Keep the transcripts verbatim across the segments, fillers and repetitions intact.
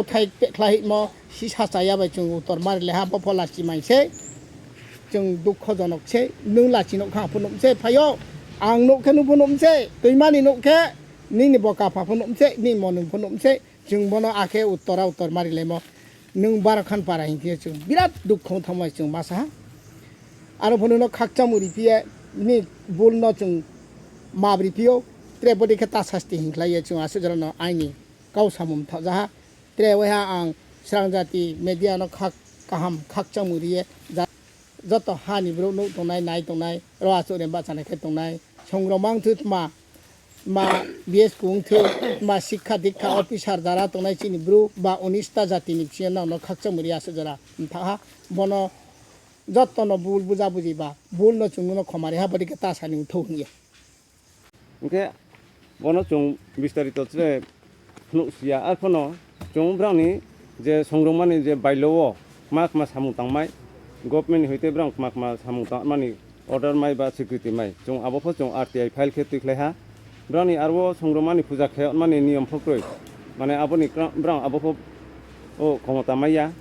Thai pekhlai himo sisa chaya bai chwng uttor mari leha bo pho lachi mai se. Chwng dukho jonok se, nwng lachi nuk kha phunup se phaio. Ang nuk khe nuk phunup se, twimani nuk khe nini boka pha phunup se, nini monung phunup se. Chwng bono akhe uttora uttor mari lemo. Nwng baro khan para hinkhe chwng birat dukho thangmai chwng masa ha. Aro phununo khakchang muri phiye ni bulno chwng mabri phio. Tre bodi khe ta sasti hinklai ye chwng aswk jorano aini kau samung thajaha. Tre waiha ang srang jati media no khak kaham khakchang muri ye ja-, joto hani borok nuk tongnai, nai tongnai, ro aswk rem bachana khe tongnai. Songrok mang thwi tma, ma B S kung thwi, ma sikha dikha officer jara tongnai chini bru ba unis ta jati ni bisingo nang no khakchang muri aswk jora mtha ha. Bono joto no bul buja buji ba, bul no chwng no khomari ha bodi khe ta sani thou hinya. Hingke bono chwng bistarito chwrai phunuk siya, arphano chwng brangni je songrokmani je bailo o kma kma samung tangmai, government ni hoite brang kma kma samung tangmani order mai ba swikriti mai, chwng abo pho chwng R T I file khe twi khlai ha. Brangni aro songrokmani puja khe mani niyom pho kwrwi, mane aboni kra-, brang abo pho o khomota maya,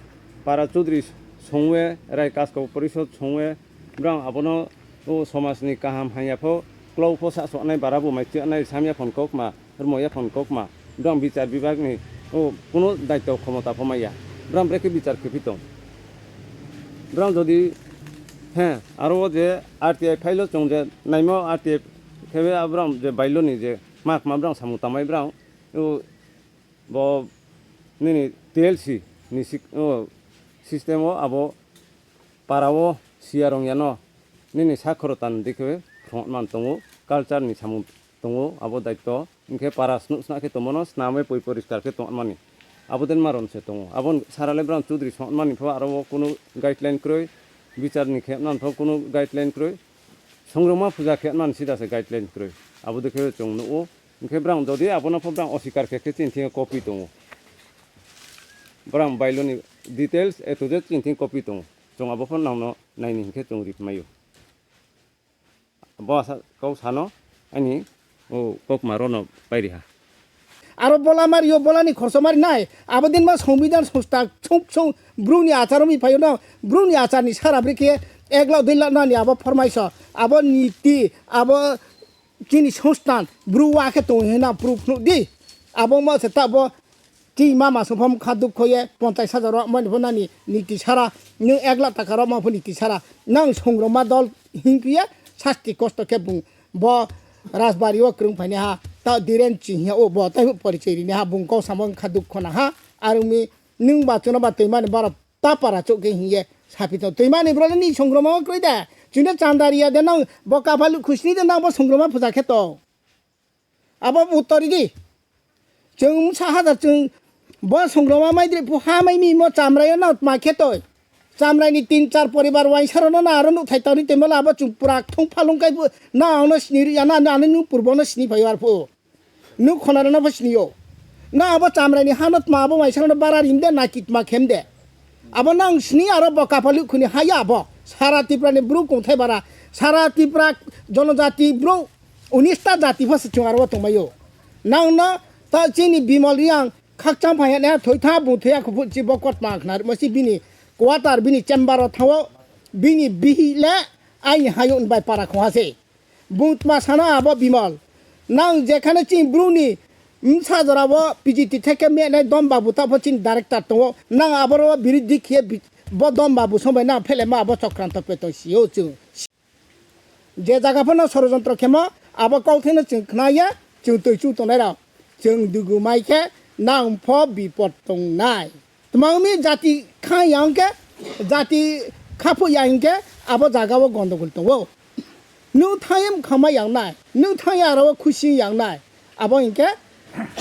para chudri songwe, rai kaskau porishod songwe, brang abono o somajni kaham hamya pho, klou pho sa sonai, bara bo mai chonai, samya phon kokma, rwmaya phon kokma, brang bichar bibagni o kuno daito khomota pho maya, brang brekhe bichar khe phi tong. Brang jodi, he, aro o je R T I file o chwng je naimo R T I khe brang je bailo ni je kma kma brang samung tangmai brang o bo nini T L C ni sik-, o system o abo para o siya rong yano nini sakhoro tan dikhe thwng man tongo, culture ni samung tongo abo daityo, hingkhe para swnuk snak khe tongmano snamwi poi poriskar khe tongmani abo den maron se tongo. Abo sarale brang chudri songmani pho aro o kunu guideline kwrwi, bichar ni khe man pho kunu guideline kwrwi, songrokma puja khe man sida se guideline kwrwi abo dikhe chwng nukgo. Hingkhe brang jodi abono pho brang osikar khe khe chini thengwi copy tongo. Brang bailoni details A to Z chini thengwi copy tongo. Chwng abo pho nangno naini hinkhe chwng ripmaio. Bo asa kok sano ani o kokma rono pairiha. Aro bola mario, bolani khorso mari nai. Abo din ma songbidhan songsta song song bruni achar mi phaio no. Bruni achar ni sara bri khe ek lakh dui lakh nani abo formaiso. Abo niti, abo chini songsthan bru wa khe tong hina proof phunuk di. Abo ma se ta bo chini mama song pham kha duk khoye ponchas hajar rok mani pho nani niti sara. Nwng ek lakh taka rok ma pho niti sara. Nang songrokma dol hinkhe sasti kosto khe bung bo rajbari o kwrwng phaini ha. Ta Dhiren Singh o bo tai porichoi rini ha bung kok samo kha duk khona ha. Arwngmi nwng ba chwngno ba twimani bara ta para chuk khe hiye saphi tong. Twimani bro ni songroma o kwrwi de. Chwngno chanda riya de nang bo kapal khusni de nang bo songroma puja khe tong. Abo uttori di. Chwng sa hajar chwng bo songroma mai dri phu ha mai mi mo chamrai no ma khe toi. Chamrai ni tin char poribar waisaro no na aro nuk thai tani temela abo chwng pura thung phalung kai bu na ano sini ri ya na ano nuk purbo no sini phayo arphu. Nuk khonarano pho siniyo. Na abo chamrai ni hano tma abo maisano bara rimde na kitma khemde. Abo nang sini aro bo kapaluk khuni haya abo. Sara Tripura ni bru kungthai bara. Sara Tripura jonojati bru unista jati pho se chung aro tongmayo. Nang no ta chini Bimal Riang khakchang phai hene thoi tha bung thoya khuphu chi bo kot ma khnar mo si bini quarter bini chamber o thawo bini bihi le ai hayo bai para khwa se. Bung tma sana abo Bimal. Nang jekhane chini bruni bwsa jora bo P G T theke menai Dom Babu ta pho chini director tongo. Nang aboro biridhi khiye bi-, bo Dom Babu sombai nang phele ma abo chokranto peto sio chwng. Je jaga phano sorojontro khemo abo kok theno chwng khnaye chwng twi chu tongnai rok. Chwng dugu mai khe nang pho bipot tongnai. Twmangmi jati kha ya hwnkhe, jati kha phu ya hwnkhe abo jaga o gondogol tongo. Nwng thangya wngkha ma yang nai, nwng thangya aro o khusi yang nai, abo hwnkhe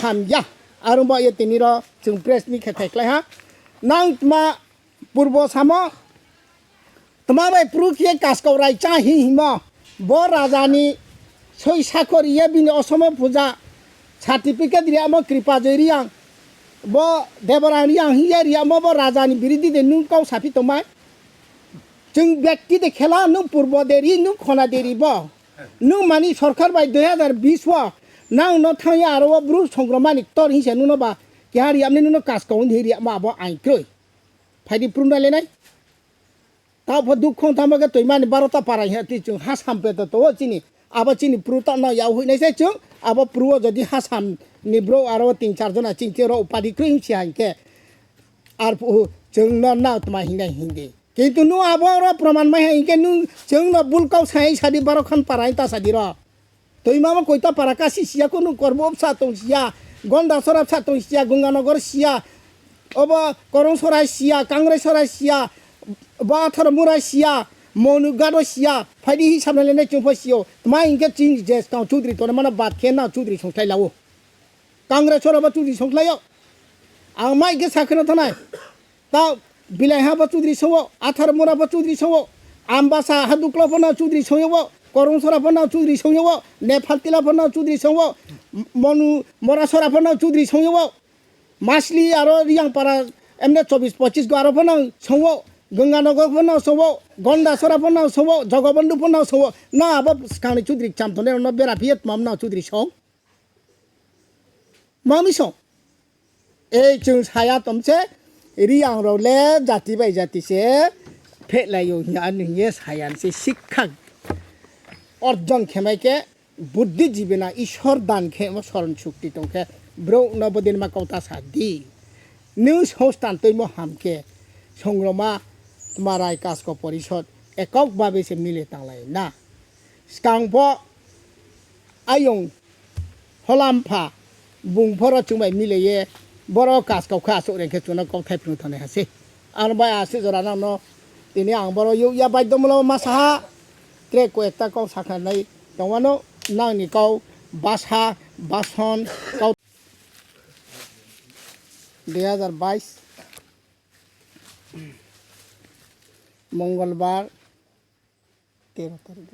ham ya. Aro bo ye tini ro chwng press ni khe thai khlai ha. Nang tma purbo samo Tma bai proof khe kaskau rai cha hi himo. Bo raja ni soi sakori ye bini osomo puja certificate ri amo Kripa Joy Riang. Bo Deborang Riang hi ye ri amo bo raja ni biridi de nung kau sapi tomai. Chwng bekti de khela nung purbo de ri nung khona de ri bo. Nung mani sorkar bai dui hazar bis o nang no thangya aro o bru songromani ktor hi se nung no ba Keha riyamni nono kaskau hwnwi riyama abo ain kwrwi. Phaidi pruna lenai. Tao pho duk khong tamo khe twi mani barota para hiya twi chwng ha sampe to to chini. Abo chini pru ta no yau hui nai se chwng. Abo pru o jodi ha sam ni bro aro tin char jona ching chero upadi kwrwi si hai khe. Ar phu chwng no na tma hinai hindi. Kintu nu abo ro proman mai hai khe nu chwng no bul kau sai sadi baro khan para ta sadi ro. Twi mama koita para kasi siya kunu korbo bsa tong siya. Gonda sora bsa tong siya. Gunganogo siya. Obo Korong Sorai siya, Kangrai Sorai siya, bo Atharo Murai siya, Monu Gado siya, phaidi hi sabna lenai chwng pho siyo. Tma hinkhe chini je tong Chudri tongmano bad khe na Chudri songkhlai lawo. Kangrai Sora bo Chudri songkhlaio. Ang mai khe sakheno thanai. Ta Bilai ha bo Chudri songo, Atharo Mura bo Chudri songo, Ambasa Haduklo pho na Chudri songo, Korong Sora pho na Chudri songo, Nephal Tila pho na Chudri songo, Monu Mora Sora pho na Chudri songo. Masli aro Riyangpara emne chobis pochis go aro phano songo, Ganganagar phano songo, Gondasora phano songo, Jogobondhu phano songo, na abo swkangni Chudri chamtone no bera phiye tmam na Chudri song. Mami song. Ei chwng saya tomse, Riyang rok le jati bai jati se phehlaio hiya ani hiye saya se sikha orjon khemai khe. Buddhijibina Ishwar dan khe omo soron sukti tong khe, brouh no bodin ma kau ta sa di. Nwng songstan twi mo ham khe, songroma tma rai kasko porishod ekok babe se mile tanglai na. Swkang pho ayung holam pha bung phoro chwng bai mile ye, boro kasko kha aswk reng khe chwng no kok thai phung thani ha se. Ano bai aswk jora nang no tini ang boro yuk ya bai dong molo ma saha. Tre ko ekta kok sakha nai tongmano nangni kok basa bason kok. Dui hazar bais Mongolbar tero tarik,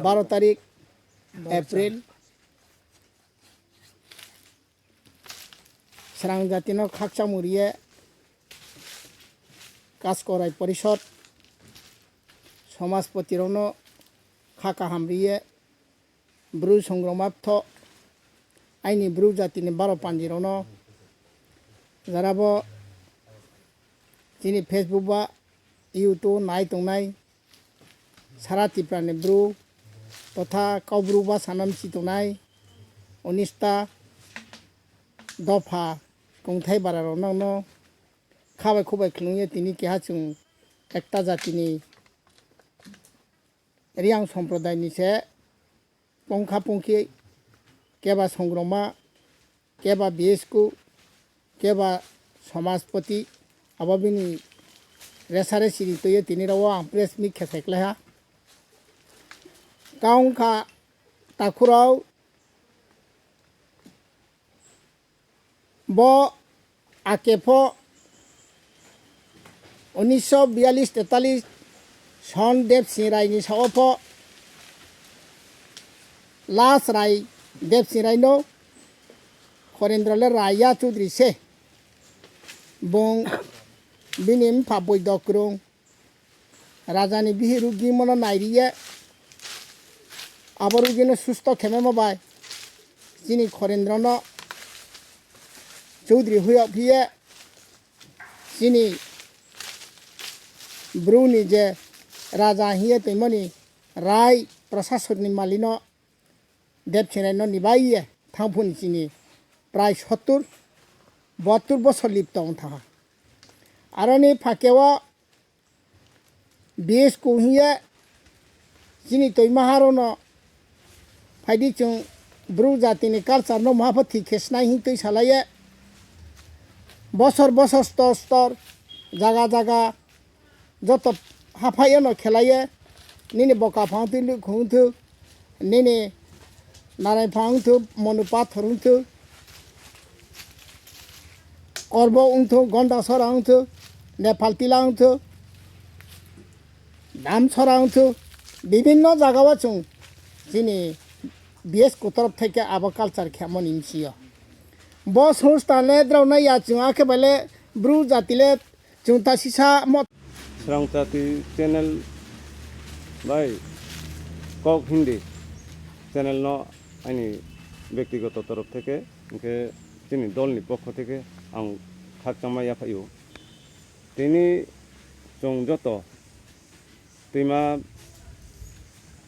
baro tarik April. Srang jatino khakchangmung riye Kaskorai Porishod Somajpoti rokno kha kaham riye Bru songroma ptho aini Bru jatini baro panji rokno jarabo chini Facebook ba YouTube nai tongnai Sara Tripura ni Bru totha Kaubru ba sanam si tongnai unista dopha kongthai bara rok nokno khabai khubai khulungya tini keha chwng ekta jatini Riyang somprodaini se pongkha pongkhi keba songroma keba B S Q keba Somajpoti abo bini resare siri twiyo tini rao ang press meet khe sai klaiha. Kaungkha takhurao bo akepho unisho biyalish tetalis son Debsing Rai ni sao pho last Rai Debsing Rai no Khorendro le Raya Chudri se bung bini mpha boido kwrwng Rajani bihi rugi mono nairiye abo rugino susto khememo bai chini Khorendrono Chudri huyok phiye chini Bruni je raja hiye tongmani rai prasasokni malino Debsing Raino nibaiye thangphuni chini prai sottur boattur bosor lipto wng thangha. Aroni phakeo B S Q hiye chini toimaharono phaidi chwng Bru jatini culture no maha pho thik khe snai hing twi salaiye bosor bosor stor stor jaga jaga joto haphai eno khelaiye nini boka phang twi luk khung thuk. Nini narai phang wngthok, monu pathor wngthok, korbo wngthok, gonda sora wngthok, Nepal tila wngthok, dam sora wngthok, bibinno jagao chwng chini B S Q torof theke abo culture khe moni msio. Bo songstha le drao nai ya chwng akhe bai le Bru jati le Chwng ta sisa mo. Srangchati channel bai Kok Hindi channel no ani bektigoto torof theke hwnkhe chini dolni pokho theke ang khakchangma yaphaio. Tini chwng joto twima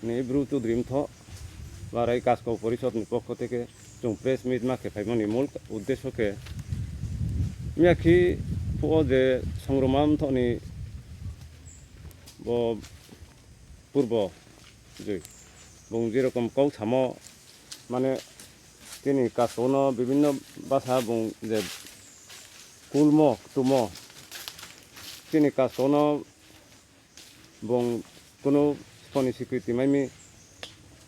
ni Bru Chudri Mtho ba Rai Kaskau Porishod ni pokho theke chwng press meet ma khe phaimani mul uddesho khe miyakhi phuo je Songroma Mtho ni bo purbo joi bung jerokom kok samo mane chini Kaskau no bibinno basa bung je kulmo tumo chini Kaskau no bung kunu siponi sikriti maimi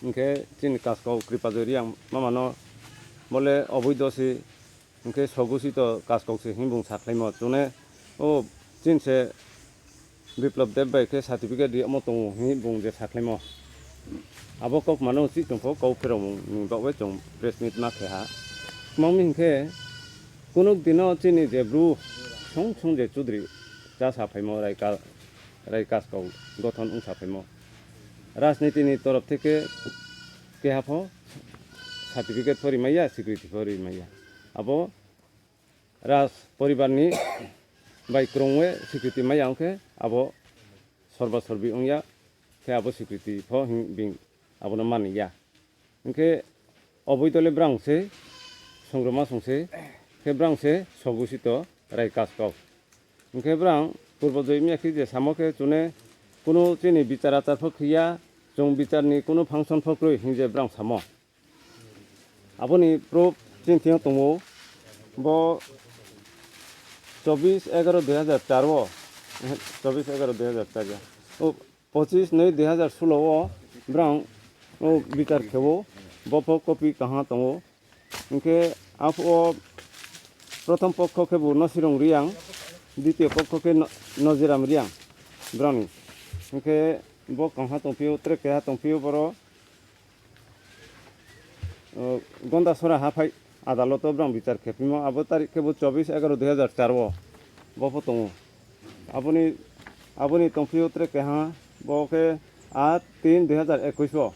hwnkhe chini Kaskau Kripajoy Reang mamano bole oboido si hwnkhe sogusi to Kaskau si hwnwi bung sakhlaimo chune o chini se Biplab Deb bai khe certificate riyamo tongo hwnwi bung je sakhlaimo abo kok mano chih tongkho kau pheromung ni bagwi chwng press meet ma khe ha tmangmi hwnkhe kunuk dino chini je bru song song je Chudri cha sa phaimo rai ka Rai Kaskau gothon wngsa phaimo rajniti ni torof theke keha pho certificate pho rimaiya, sikriti pho rimaiya. Abo raj poribar ni bai kwrwngwi sikriti maiya wngkhe abo sorba sorbi wngya khe abo sikriti pho hing bing abono manliya. Hwnkhe oboidole brang se Songroma song se khe brang se sogusi to Rai Kaskau. Hwnkhe brang purbo joi miyakhi je samo khe chune kunu chini bichar achar pho khiya, chwng bichar ni kunu function pho kwrwi hwnje brang samo. Aboni proof chini thing tongo bo chobbish egaroh dui hazar char o, chobbish egaroh dui hazar char ya. O pochisnoi dui hazar solo o brang o bichar khewo bo pho copy kaha tongo. Hwnkhe aphuru o prothom pokho khe bo Nosirong Reang, ditiyo pokho khe No-, Nojiram Reang brani. Hwnkhe bo kangha tongphio, tre keha tongphio boro, o, Gondasora haphai adaloto brang bichar khepimo, abo tarik khe bo chobbish egaroh dui hazar char o bo pho tongo. Aboni, aboni tongphio tre keha bo khe aat tin dui hazar ekush o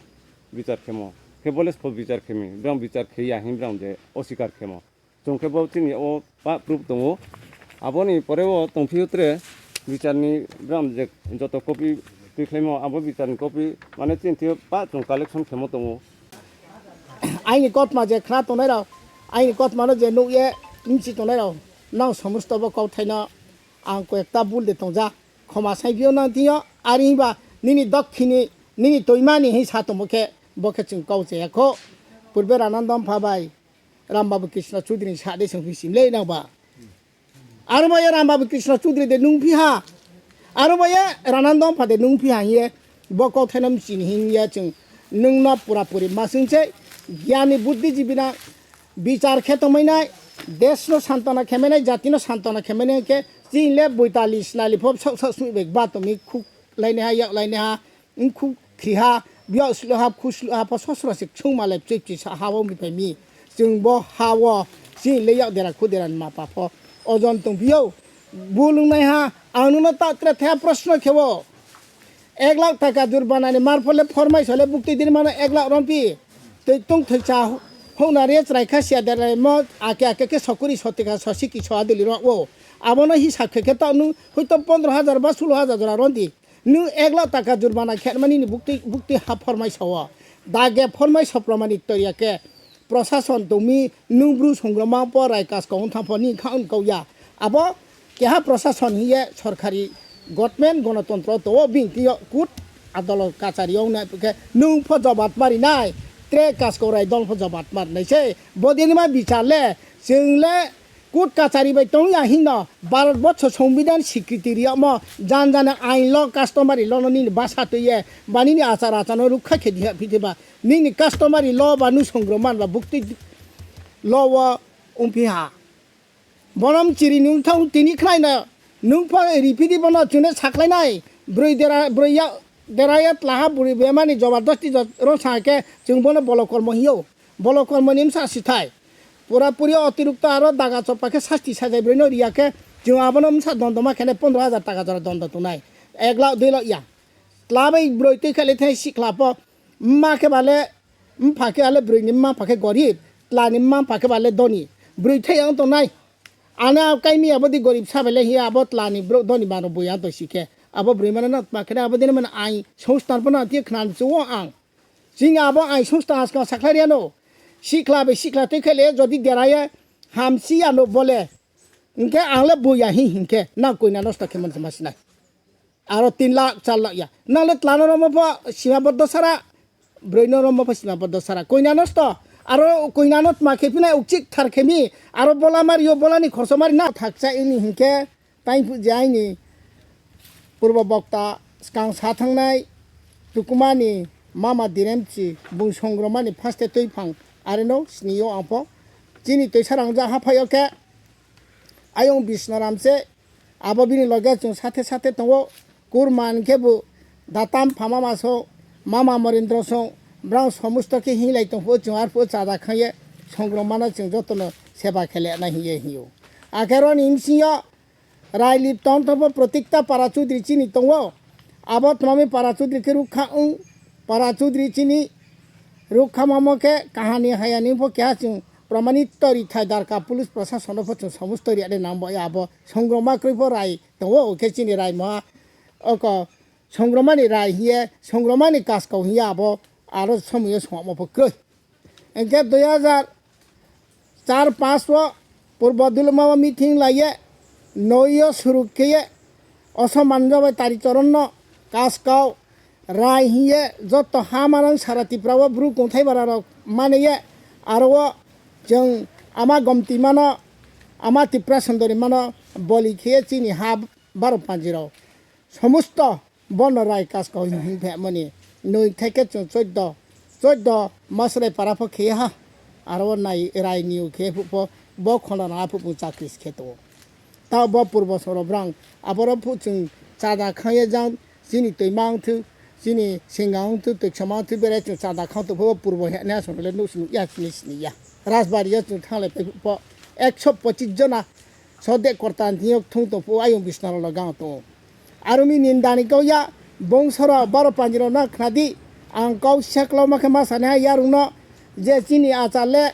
bichar khemo. Khe bole spo bichar khemi, brang bichar kheya hin brang je osikar khemo. Chwng khe bo chini o pa proof tongo. Aboni pore o tongphio tre bicharni brang je joto copy twi khlaimo, abo bicharni copy mane chini thio pa chwng collection khemo tongo. Aini kotma je khna tongnai rok, aini kotma no je nukye nchi tongnai rok, nang somosto bo kok thaino ang koi ekta bul de tongja. Khoma sai bio nang tio, ari ba nini dokhini, nini toimani hi sa tomo khe, bo khe chwng kok je kho. Purbe Ranandom pha bai. Ram Babu Krishna Chaudhary ni sa de song phi sim le nang ba. Aro ba ya Ram Babu Krishna Chaudhary de nung phi ha. Aro ba ya Ranandom pha de nung phi ha ye. Bo kok thainam chini hin ya chwng nung no pura puri ma sing che. Gyani buddhijibi na bichar khe tongmai nai. Desh no santona khe mai nai, jati no santona khe mai nai khe. Chini le boitalis nali pho sok sok sui bek ba to mi khuk lai ne ha, yak lai ne ha. Wngkhu khriha, biyok slo ha, khu slo ha, pho sosro se chwng malai chwi chwi sa ha o mi pai mi. Chwng bo ha o, chini le yak dera khu dera ni ma pa pho. Ojon tong biyo, bul wngnai ha, ang nung no ta tre the proshno khe o. Ek lakh taka jurmana ni mar pho le phormai so le bukti dir mano ek lakh rom pi. Twi tong thwi cha ho na re chrai kha sia dera mo ake ake khe sokuri sotika sosiki so adili ro o. Abono hisab khe khe ta nung hoito pondro hajar ba sulo hajar jora ron di. Nwng ek lakh taka jurmana khe mani ni bukti, bukti ha phormai sao. Dage phormai sopramani toya khe prosason tongmi nwng bru songroma po rai kas kong thang pho ni kha wng kau ya. Abo keha prosason hiye sorkari government gonotontro to o bini twi o kut adolot kachari ong na khe nwng pho jobat mari nai. Tre kas kong rai dol pho jobat mar nai se. Bodini ma bichar le chwng le Kut kachari bai tong ya hino Bharat borsho Songbidan sikriti riyamo jan jani ain lo customary law no nini basa twi ye ba nini achar achar no rukha khe diha phi ba nini customary law ba nusongro man ba bukti law o wng phi ha. Bonom chiri nung thang tini khlai no nung pho ri phi di bono chune saklai nai broi dera broi ya dera ya tla ha buri bemani jabardasti ro sa khe chwng bono bolo kormo hiyo. Bolo kormoni wngsa sithai. Pura puri otirukto aro daga chopha khe sasti sajai bwrwi no riya khe chwng abono wngsa dondo ma khe nai pondro hajar taka jora dondo tongnai. Ek lakh dui lakh ya. Tla bai bwrwi twi khe le thai sikla pho. Wngma khe ba le wngpha khe ale bwrwi ni wngma pha khe gorib. Tla ni wngma pha khe ba le doni. Bwrwi thai ang tongnai. Ano kaimi abo di gorib sabai lai hiya abo tlani bro doni mano bui ang to sikhe. Abo bwrwi mano na tma khene abo dini mano ai songsthan pono tiya khna chuo ang. Chini abo ai songsthan aska sakhlai riya no. Sikla be sikla tei khele jodi deraye hamsi ano bole. Hinkhe ang le bui ya hi hinkhe na koina nosto khe man ma sinai. Aro tin lakh, char lakh ya. Nang le tlano romo pho sima boddo sara, broi no romo pho sima boddo sara. Koina nosto, aro koina no tma khe phinai ukchik thar khe mi, aro bola mari yo bola ni khorso mari na thakcha ini hinkhe, taing phu je aini purbo bokta skang sa thangnai tukumani mama diremchi bung songromani phaste twi phang areno sini yo ang pho. Chini toisa rang ja ha phaio khe ayong Bisnaram se. Abo bini loge chwng sathe sathe tongo. Kurman khe bo datam pha mama song, mama Morindro song, brang somusto khe hinglai tong phuo chwng arphuo chada khangye songrok mano chwng jotono seba khe lena hinye hinyo. Akhe roni bsingyo Rai Lipton tobo Protikta Para Chudri chini tongo. Abo twmami Para Chudri khe rukha wng. Para Chudri chini rukha mamo khe kahani hayani pho keha chwng pramanito rithai darka police prasasano pho chwng somusto riyade nang bo abo songrokma kwrwi pho rai tongo, hwnkhe chini rai ma oko songrokmani rai hiye, songrokmani kaskau hiye abo aro somoyo songma pho kwrwi. Hwnkhe dui hazar char paanch o Purbo Dulma o meeting laiye, noi o suruk kheye, osoman jobai Tari Choron no kaskau rai hiye joto ha manang sara Tripura o bru kongthai bara rok maniye, aro o chwng ama Gomti mano, ama Tripura Sundori mano boli kheye chini ha baro panji rok. Somosto bono rai kaskau hing hing phaimani. Noi thai khe chwng choddo, choddo masrai para pho kheye ha. Aro o nai rai niu khe phuh pho bo khonda na phuh pho chakri se khe tongo. Ta bo purbo soro brang aboro phuh chwng chada khangye jang chini twi ma wngthwk, chini singa wngthwk, twi sama wngthwk, bere chwng chada khang tong pho bo purbo hene aswk le nuk sini ya chini sini ya. Rajbari o chwng thanglai pai phuh pho ekso pochis jona sode kortan thiyok thung tong phuh ayung bisna rok gang tongo. Aroni nindani kau ya bongsorok baro panjirok no khnadi. Ang kau sekloma khe ma sani hai yarwkno je chini achar le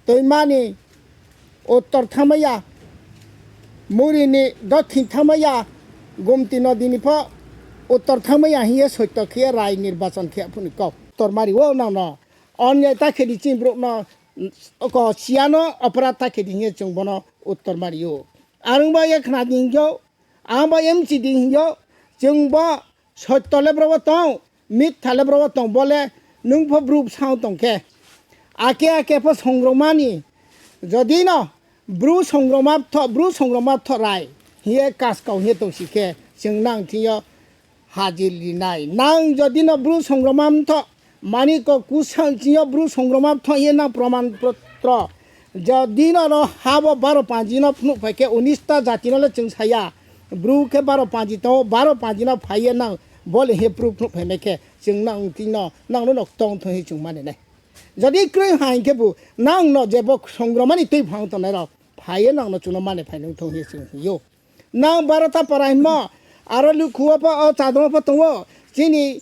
twimani uttor thangmaya, murini dokhin thangmaya, gumti nodini pho uttor thangmaya hiye soito khiye rai nirbachon khiya phuni kau. Uttor mari o nangno onyai ta khedi chini borokno ko siyano oporad ta khedi hiye chwng bono uttor mari o. Arwngba ye khnadi hinkhe Ang bo M C D hinyo, chwng bo sotto le bro bo tong, mitha le bro bo tong, bole nwng pho bru bwsang tong khe. Ake ake pho songrokmani, jodi no bru songrokma tho, bru songrokma tho rai, hiye kaskau hiye tong si khe, chwng nang thingyo hajir rinai. Nang jodi no bru songrokma tho, Mani kok kusang chingyo bru songroma thong ye nang proman potro. Jodi no no habo baro panji no phunuk phai khe unis ta jati no le chwng saya. Bru khe baro panji tongo, baro panji no phai ye nang bole he proof phunuk phai mai khe chwng nang twi no nang no nok tong thong he chwng mani nai. Jodi kroi hain khe bu nang no je bo songroma ni twi phang tongnai rok phai ye nang no chwng no mani phai nung thong he chwng hiyo. Nang baro ta para hinmo aro lukhuo pho o chadongo pho tongo chini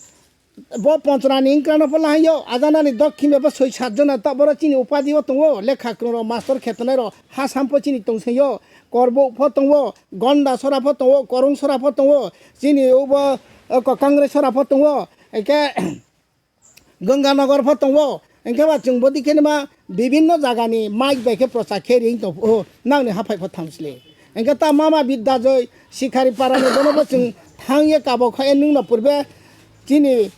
Bo Ponchanani wngkra no pho lahai yo, ajanani dokhin bai bo soi sat jona ta boro chini upadi o tongo, lekha kwrwng rok, mastor khetonai rok, ha sampo chini tongsaio, korbo pho tongo, gonda sora pho tongo, korong sora pho tongo, chini ubo, eh, kokangre sora pho tongo, hwnkhe Ganganagar pho tongo, hwnkhe ba chwng bodi khe ma bibinno jagani mic bai khe prochar khe ring tong phuo, nangni haphai pho thamsle. Hwnkhe ta mama Bidya Joy, Sikhari parani bono bo chwng thang ye kabo kha e nwng no purbe chini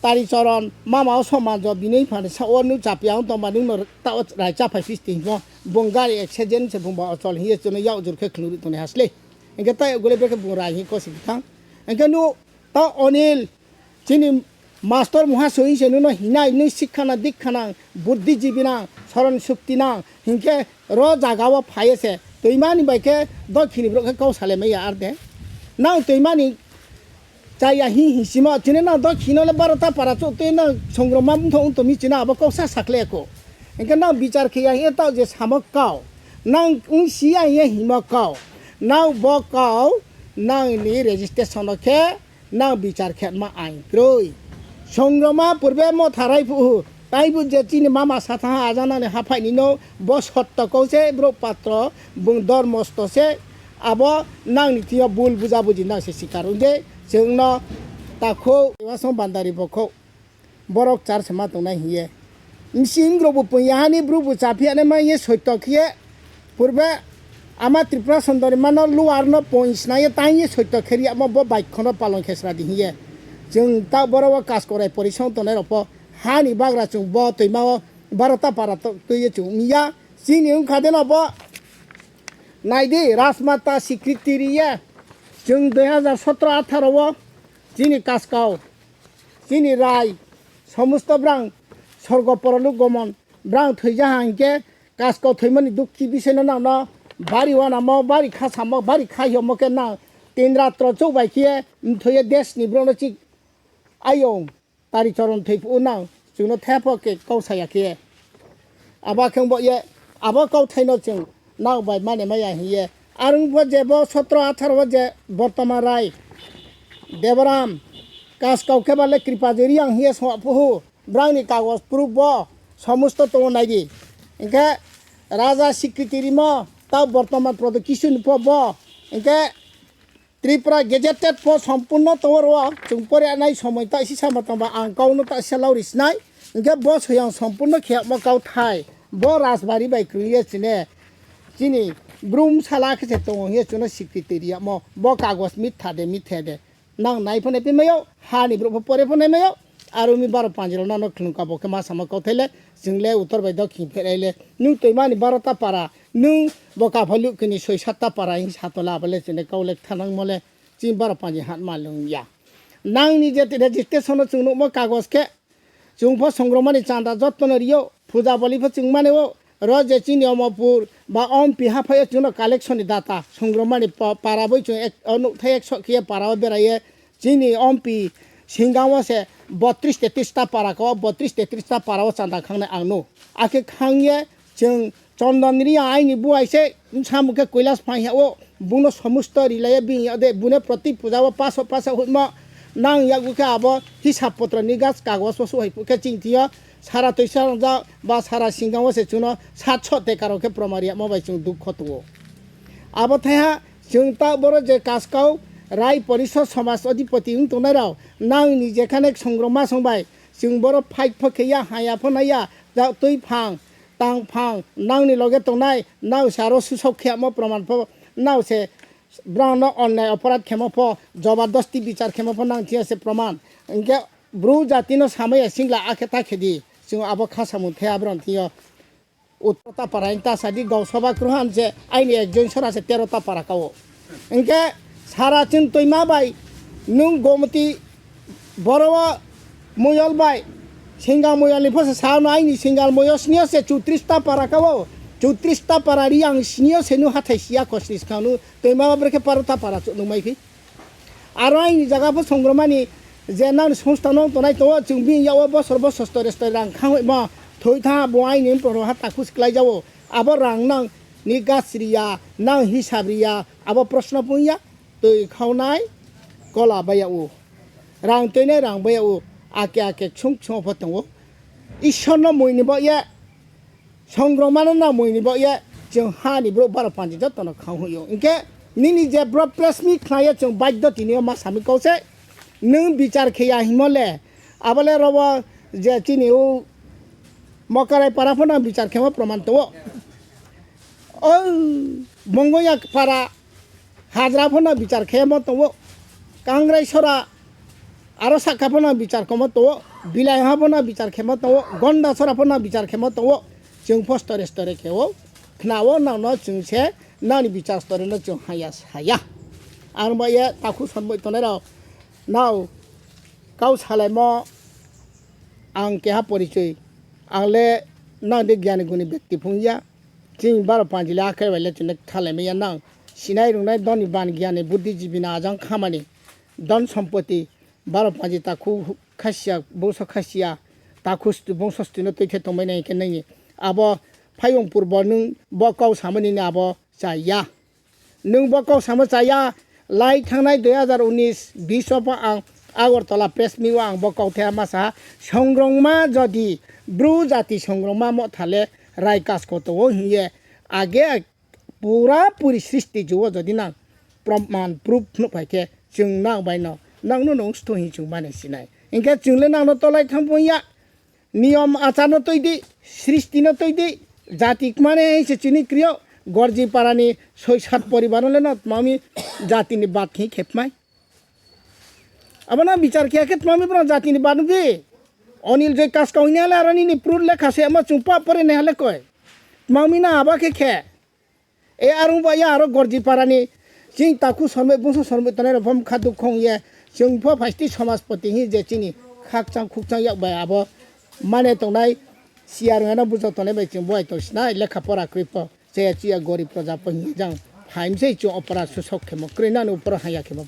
Tari Choron mama o soman jo bini phani sa o nwng chapya wng tongma nwng no ta o rai cha phai pis ti himo bung gari accident se bung ba ochol hiye chwng yak jur khe khwlwng ri tongni hasle. Hwnkhe tai gole brekhe bung rai hi kosi bithang. Hwnkhe nu Ta Onil, chini mastor muha soin se nuno hinai nung sikha nang, dikha nang, buddhijibi nang, soron sukti nang, hinkhe ro jaga o phai se, twimani bai khe dokhini borok khe kok salai maya ar de. Nang twimani chaya hi hi sima, chini nang dokhino le baro ta para chuk twi nang songroma wngthok wngtong mi chini abo kok sa sakle ko. Hinkhe nang bichar khe ya hiya ta je samo kau, nang wng si ya hiya himo kau, nang bo kau, nang ni registration o khe Nang bichar khetma ain kwrwi. Songroma purbe motha rai phuhu. Taibo je chini mama satha ajanani haphaini no bo sotto kau se bro patro bung dormosto se abo nangni tio bul buja buji nang se sikar unde chwngno takho wasong bandari bokho borok char se ma tongnai hiye. Msing rok bo punya hani bro bo chaphiya ne ma ye sotto khiye purbe ama Tripura sondori mano luar no point sna ye tang ye sotto kheri amo bo bike khono palon khesra di hiye. Chwng ta boro o kas korai porisong tonai rok po Hani bagra chwng bo twima o barota para to-, twi chwng wngya. Chini wngkha de no bo. Naidi Rajmata Secretary ye. Chwng dui hazar sotro atharo o chini Kaskau, chini Rai, somosto brang sorgo porolok gomon brang thwija ha hinkhe Kaskau thwimani dukhi bisoino nangno bari wanamo, bari khasamo, bari khaiyomo khe nang tin ratro chuk bai khe mthwiye desni borokno chik ayung. Tari choron thwi phuru nang chwngno thepho khe kau saya khe. Abo khe wngbo ye, abo kau thaino chwng nang bai mane maya hiye. Arwng bo je bo sotro atharo bo je Bortoma Rai, Debaram, Kaskau khe bale Kripajoy Reang hiye songha phuhu. Brangni kagoj proof bo somosto tongo naidi. Hinkhe Raja Secretary mo ta Bortoma Prodo Kisu ni pho bo. Hinkhe Tripura gazetted po sompurno tongo ro, chwng pore nai somoi ta sisa ma tongba ang kau no ta sela uri sinai. Hinkhe bo soyang sompurno kheyakma kau thai, bo Rajbari bai kwrwngye chine, chini brum sala khe se tongo hiye chwngno secretary yamo, bo kagoj mitha de mithe de. Nang nai phone pi mayo, ha ni bro pore phone mayo, aro mi baro panjiro no no khulung ka bo khe ma sama kau thai le, chwng le utor bai do khing pherai le, nung twi mani baro ta para, Nwng bo kaphaluk kini soi satta para hing satola abole chini kaulek thanang mole chini bara panji hat ma lwng ya. Nangni je registration o chwng nukmo kagoj khe chwng pho songromani chanda jottono rio, puja boli pho chwng mani o, ro je chini Omopur ba Ompi haphai o chwngno collection ni data songromani pa-, para boi chwng ek, o nukthai ekso khiye para o beraye. Chini Ompi Singang o se botris tetris ta para ko, botris tetris ta para o chanda khangnai ang no. Akhe khangye chwng Chondon Reang aini buai se, samung khe Kailash phai ha o, buno somosto rilaiya bini ya de, bune proti puja o paso paso hutma nang yagu khe abo hisab potro ni gas kagos o suhai khe ching thio, sara toisa ja ba sara Singang o se chuno satso tekaro khe promariya mo bai chwng dukho tuo. Abo thaiha chwng ta boro je Kaskau Rai Porishad Somaj Adhipati wng tongnai rok nang ni jekhane songroma songbai chwng boro fight pho khe ya haya pho nai ya ja twi phang tang phang nang ni loge tongnai nang se aro susok khe mo proman pho nang se brang no onnai oporad khemo pho jobardasti bichar khemo pho nang thiya se proman hinkhe bru jati no samaya singla akhe ta khedi chwng abo kha samung the abron thiyo. Utro ta para ta sadi gau soba kruhan je aini ekjon sora se tero ta para kao. Engke sara chwng toima bai nung gomti boro o moyol bai singa moyol ni phosa sa no aini singal moyol sniyo se chutris ta para kao. Chutris ta para ri ang sniyo se nu hathai siya kosnis khanu toima bai brekhe paro ta para chuk nung mai phi. Aro aini jaga pho songromani je nang songstano tonai tongo, chwng bini yago bosor bosor store store rang khangwi ma thoi tha bo aini poro ha takhus klai jago. Abo rang nang ni gas riya, nang hisab riya, abo proshno pung ya. Twi khawnai kola baya o. Rang twinai rang baya o. Ake ake ksung ksung pho tongo. Ishorno mui ni bo ye. Songrokmano nang mui ni bo ye chwng ha ni borok bara panji joto no khang hoi o. Hinkhe nini je borok press meet khlai ya chwng baidho tini o ma sami kau se. Nwng bichar khe ya himo le abo le robo je chini o Mokarai para pho nang bichar khe ma proman tongo. O Mongoya para Hajra phano bichar khe mo tongo, Kangrai sora aro sakha phano bichar khe mo tongo, Bilai ha phano bichar khe mo tongo, Gonda sora phano bichar khe mo tongo. Chwng pho store store khe o khna o nang no chwng se nani bichar store no chwng haya saya. Ang bo ye takhu son boi tonai rok nao kau salai mo ang keha porichoi ang le nang de gyani guni bekti phung ya. Chini baro panjili akhai bai le chini thalai maya nang. Sinai rungnai doni ban giyani buddhijibi na ajang khamani. Don sompoti baro panji takhu khasiya bongso khasiya takhu stu-, bongso stino twi khe tongbai nai khe nini. Abo phayung purbo nwng bo kau samani ni abo chaya. Nwng bo kok samo chaya, lai thangnai dui hazar unis bis o pho ang Agartala press meet o ang bo kok thaya ma sa, songrongma jodi Bru jati songrongma motha le rai kasko tongo hiye age pura puri srishti juo jodi nang proman proof phunuk phai khe chwng nang bai no nang no nung sto hi chwng mane sinai. Hinkhe chwng le nang no tolai thang pon ya. Niyom achar no twi di, srishti no twi di, jati kmane se chini kriyo, Gorji parani soi sat poribar no le no tmami jati ni bad khe khepmai. Abono bichar khe khe tmami bro jati ni bad di. Onil je kas kau nya le arani ni prut le khase ama chungpa pore ne hale koi. Tmami na aba khe khe. E arung ba ya aro Gorji parani ching taku sormoi bungso sormoi tonai rok bom kha duk khong ye chwng pho phaisti somajpoti hi je chini khakchang khukchang yak bai abo mane tongnai siya rwngano bujok tongnai bai chwng bo ai tong sinai lekha pora kwrwi pho chaya chuya gorib proja pho hinjang phaimsai chwng opora susok khemo kwrwi nani uporo haya khemo.